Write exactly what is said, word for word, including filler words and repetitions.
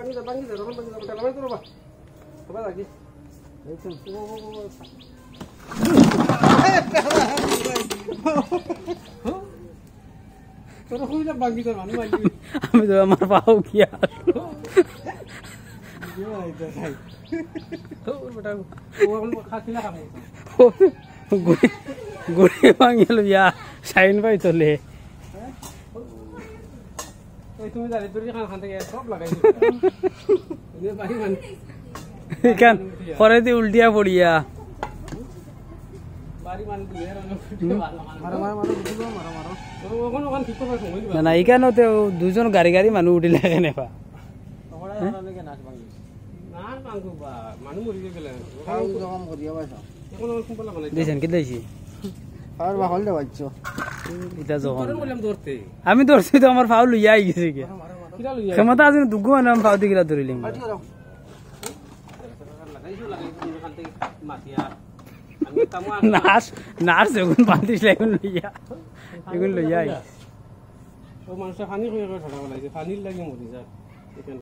ভাঙি যা, ভাঙি যা, ভাঙি যা, ভাঙি যা, ভাঙি যা, বাবা। বাবা, লাগি। এই তো। ও, ও, ও, ও। তোর কইলা ভাঙি যা, মানুষ মারবি। আমি তো আমার পাও কি আর। ইয়ে ভাই, তো ভাই। ও, বেটা, ও এখন খাচ্ছি না, খাবো। ও, গুড়ি, গুড়ি ভাঙিল ইয়া, শাহিন ভাই তোলে। এই তুমি জানি, তোর এখান, এখান থেকে সব লাগাই দিবে। এদের বাড়ি মানে এখান করে দি উল্টিয়া পড়িয়া। বাড়ি মানে কি, এর অন্য মারো, মারো, মারো, বুঝলো, মারো, মারো। ও, ওখানে, ওখানে ঠিক করে সময় দিবা। না, না, এখানে তো দুজন গাড়ি গাড়ি মানুষ উঠিলে কেনে বা? ওখানে ওখানে লেগে নাচ ভাঙি। নাচ ভাঙবো বা, মানুষ মরি গেলে। খাও জখম করিয়া পাইছো। এখন আমার কুম্পালা বানাই। দিছেন, কি দিছি? আর বাহল দে বাইছো। এটা জখম। তোরে বললাম ধরতে। আমি ধরছি তো, আমার ফাউল লইয়া আই গেছে কি? কিরা লইয়া? ক্ষমতা আছে না, দুগু মানে আমি ফাউল দিগিলা ধরিলিম। লাগাইছো, লাগাইছো, এখান থেকে মাতিয়া। আমি কামো আগে নার্স, নার্স এগুন বান্ধিস এগুন লইয়া, এগুন লইয়া আই। ও মানুষটা পানি হয়ে গেছে, ঠান্ডা বানাইছে, পানির লাগি মরি যায়।